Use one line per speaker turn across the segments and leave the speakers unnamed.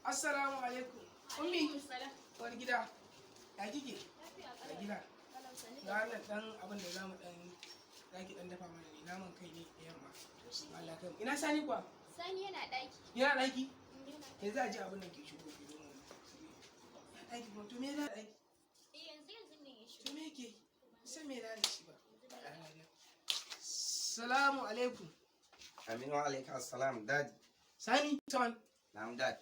Assalamu alaikum. Ummi, uwar gida. Ya kike? Ya gida. Ga wannan dan abin da zamu dan zaki dan dafa mana ne, naman kai ne da yamma. Allah kai mu. Ina Sani kuwa?
Sani yana ɗaki.
Yana daki? Yanzu a ji abin da ke shigo ki zo mu. Ya daki kuma to me yana daki?
Eh, yanzu yanzu ne ya shigo.
To me yake? Sai me yana da shi ba. Salamu alaikum.
Aminu alaika assalam, daddy.
Sani, ton.
Na'am, dad.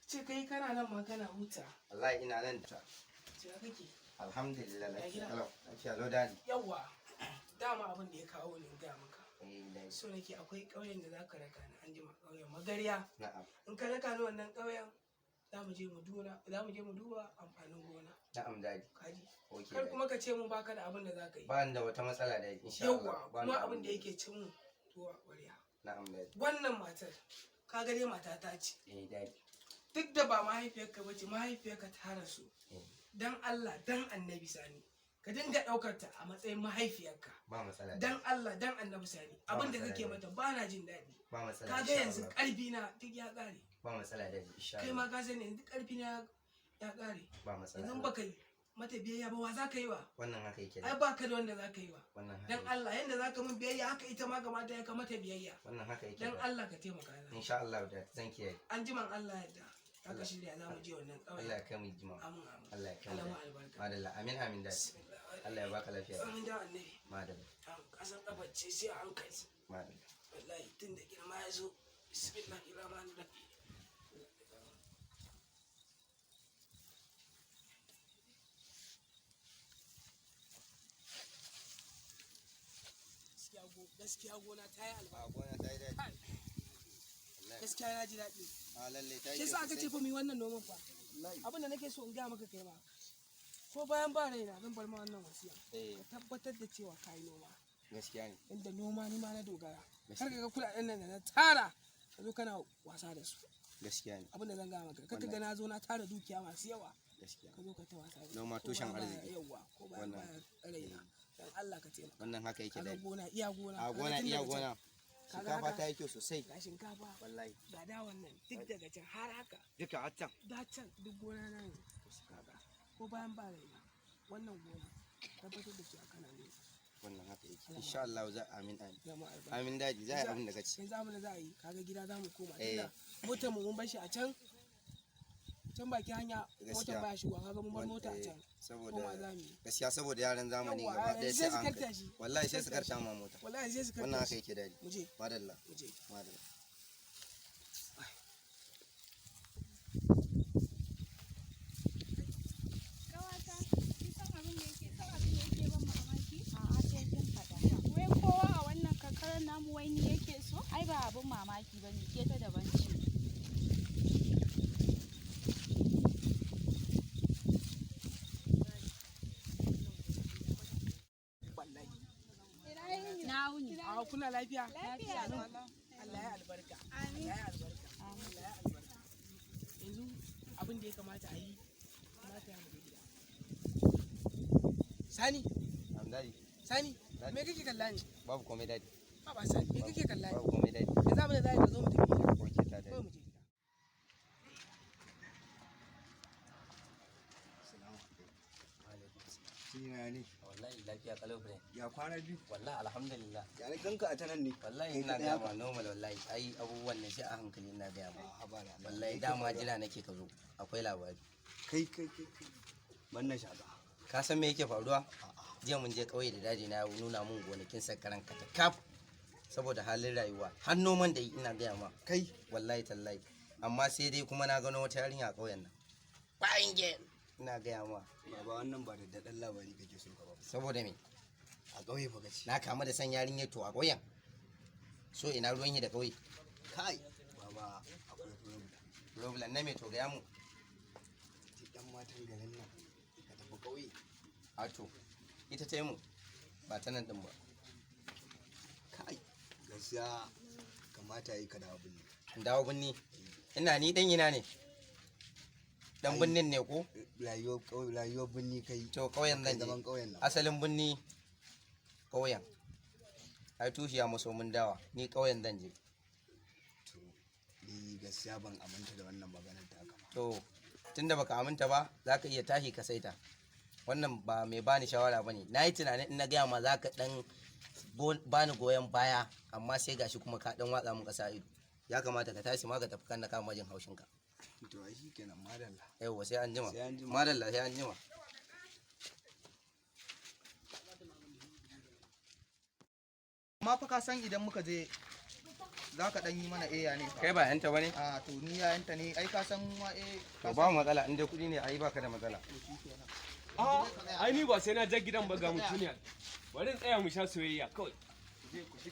Ce kai kana nan ma kana huta.
Wallahi ina nan ta.
Ce ya kake?
Alhamdulillah,
Ya
lafiya
gida?
kalau. Lafiya lau, daddy.
Yawwa. Dama abin da ya kawo ni in gaya maka.
Eh, daddy.
So nake akwai ƙauyen da zaka raka ni anjima, ƙauyen Magarya.
Na'am.
In ka raka ni wannan ƙauyen, za mu je mu duba amfanin gona.
Na'am, daddy.
Kaji.
Okay,
Kar
daddy.
kuma ka ce mun baka da abin da zaka yi.
Ba ni da wata matsala, daddy, insha Allah.
Yawwa,
Ba ni
kuma abin da yake cin mu tuwo a ƙwarya.
Na'am, daddy.
Wannan matar, ka ga dai matata ce.
Eh, daddy.
Duk da ba mahaifiyarka ba ce, mahaifiyarka ta rasu.
Eh,
Dan Allah, dan Annabi Sani, ka dinga ɗaukar ta a matsayin mahaifiyarka.
ba matsala, daddy.
Dan Allah, dan Annabi Sani,
Ba
abin da
matsala,
kake
daddy.
mata ba na jin daɗi.
Ba matsala.
Ka ga
Insha
yanzu
Allah.
ƙarfi na duk ya ƙare.
Ba matsala, daddy, insha
Kai
Allah.
ma ka sani yanzu ƙarfi na ya ƙare.
Ba matsala.
Yanzu baka yi mata biyayya ba, wa za ka yi wa?
Wannan haka yake,
Ai
daddy.
baka da wanda za ka yi wa.
Wannan haka
Dan
yake.
Allah, yanda za ka min biyayya haka ita ma kamata ya ka mata biyayya.
Wannan haka yake,
Dan
daddy.
Allah ka taimaka na.
Insha Allah, daddy, zan kiyaye.
An jiman Allah yadda za ka shirya za mu je wannan
Allah
ƙauyen.
ya kai mu jima.
Amin amin.
Allah ya kai mu,
Allah ma
daddy.
albarka.
Madalla. Amin amin, daddy.
Bismillah.
Allah ya baka lafiya.
Amin da Annabi.
Madalla.
Kasan kafar ce sai a hankali.
Madalla.
Wallahi tun da girma ya zo. Bismillahir rahmanir rahim. Gaskiya gona ta yi albarka.
A gona ta yi, daddy. Wallahi.
Gaskiya na ji daɗi.
A lalle ta yi
Shi yasa
kyau
aka ce
sosai.
fa mu yi wannan noman fa.
Wallahi.
Abin da nake so in gaya maka kai ma. Ko bayan ba raina zan bar ma wannan wasiya.
Eh,
Ka tabbatar da cewa ka yi noma.
gaskiya ne.
Inda noma ni ma na dogara. Kar
Gaskiya.
ka ga kuɗaɗen nan da na tara ka zo kana wasa da su.
Gaskiya ne.
Abin da zan gaya maka. Kar ka
Wannan.
ga na zo na tara dukiya masu yawa.
Gaskiya.
Ka zo ka ta wasa da su.
Noma
Ko
tushen
bayan
arziki.
Yawwa, ko bayan
Wannan.
ba raina. Dan Allah ka taimaka.
Wannan haka yake,
Kaga
daddy.
gona iya gona.
A
Kaga
gona
tun
iya
daga can.
gona.
Kaga
Shinkafa
haka?
ta yi kyau sosai.
Ga shinkafa.
Wallahi.
Ga dawan nan duk daga can har haka.
Duka har can.
Da can duk gona na ne. Kaga ko bayan ba raina wannan gona tabbatar da cewa kana ne.
Wannan haka yake. Insha Allah za, amin amin.
Zama albarka.
Amin, daddy, za a yi abin da kace.
Yanzu abin da za a yi, kaga gida za mu koma.
Eh.
Tunda motar mu mun bar shi a can can bakin hanya, motar
Gaskiya.
baya shigowa, kaga mun bar mota a
Eh,
can. Koma
saboda
za mu yi.
gaskiya saboda yaran zamani
Yawwa,
gaba ɗaya
sai
sai
su
an
karta
kai.
shi.
Wallahi sai su karta ma mota.
Wallahi sai su karta
Wannan haka
shi.
yake, daddy.
Mu je.
Madalla.
Mu je.
Madalla.
Ƙawata, kin san abin da yake san abin da yake ban mamaki?
A'a, sai kin faɗa.
Wai kowa a wannan karkarar namu wai ni yake so?
Ai ba abin mamaki ba ne, ke ta daban ce.
Wallahi.
Na wuni.
A kuna lafiya?
Lafiya lau.
Allah ya albarka.
Amin.
Allah ya albarka. Allah ya albarka. Yanzu abin da ya kamata a yi, kamata ya mu je gida. Sani,
Am, daddy.
Sani,
Daddy.
me kake kalla ne?
Babu komai, daddy.
Baba Sani, me kake kalla ne?
Babu komai, daddy.
Yanzu abin da za a yi, ka zo mu tafi gida.
Okay ta, daddy.
Kawai mu je gida.
Sina ne.
Wallahi lafiya kalau, friend.
Ya kwana biyu.
Wallahi alhamdulillah.
Ya na ganka a ta nan ne.
Wallahi
Kai
ina
kaɗai
gaya
haka?
ma normal wallahi. Ai abubuwan ne sai a hankali, ina gaya ma.
A'a, ba da Allah.
Wallahi
Kai
dama
ka
jira nake ka zo. Akwai labari.
Kai kai kai kai. Ban na shaka.
Ka san me yake faruwa? Jiya mun je ƙauye da daji na ya nuna mun gonakin sakaran kata kaf saboda halin rayuwa. Har noman da yi, ina gaya ma.
Kai.
Wallahi tallahi. Amma sai dai kuma na gano wata yarinya a ƙauyen nan. Bayan ge ina gaya ma.
Baba, wannan ba da daɗin labari kake so ka ba.
Saboda me?
A ƙauye fa kace.
Na kamu da san yarinya to a ƙauyen. So ina ruwan yi da ƙauye.
Kai. Baba, akwai problem.
Problem na me? To gaya mu.
Duk ɗan matan garin nan ka tafi ƙauye.
A to ita ta yi mu ba ta nan din ba.
Kai. Gaskiya kamata yi ka dawo birni.
In dawo binni? Ina ni dan ina ne? Dan
Ai.
binnin ne ko?
Rayuwar ƙauye, rayuwar birni kai.
To ƙauyen
Kai
zan
zaman
je.
ƙauyen nan.
Asalin binni ƙauyen. Ai tushiya maso mun dawa, ni ƙauyen zan je.
To ni Ni gaskiya ban aminta da wannan maganar taka ba.
To tunda baka aminta ba, za ka iya tashi ka saita. Wannan ba mai bani shawara bane. Na yi tunanin in na gaya ma za ka dan bani goyon baya, amma sai gashi kuma ka dan watsa mun kasa ido. Ya kamata ka tashi ma ka tafi kan na kama jin haushinka.
To ai shikenan, madalla.
Yauwa, sai an jima.
Sai an jima.
Madalla, sai an jima.
Amma fa ka san idan muka je za ka dan yi mana eya ne fa.
Kai ba yanta bane?
A to, ni yayanta ne ai, ka san ma eh.
To ba matsala, in dai kuɗi ne ai baka da matsala.
A ai ni ba sai na je gidan ba, ga mutuniya. Bari in tsaya mu sha soyayya kawai. Je ku shi.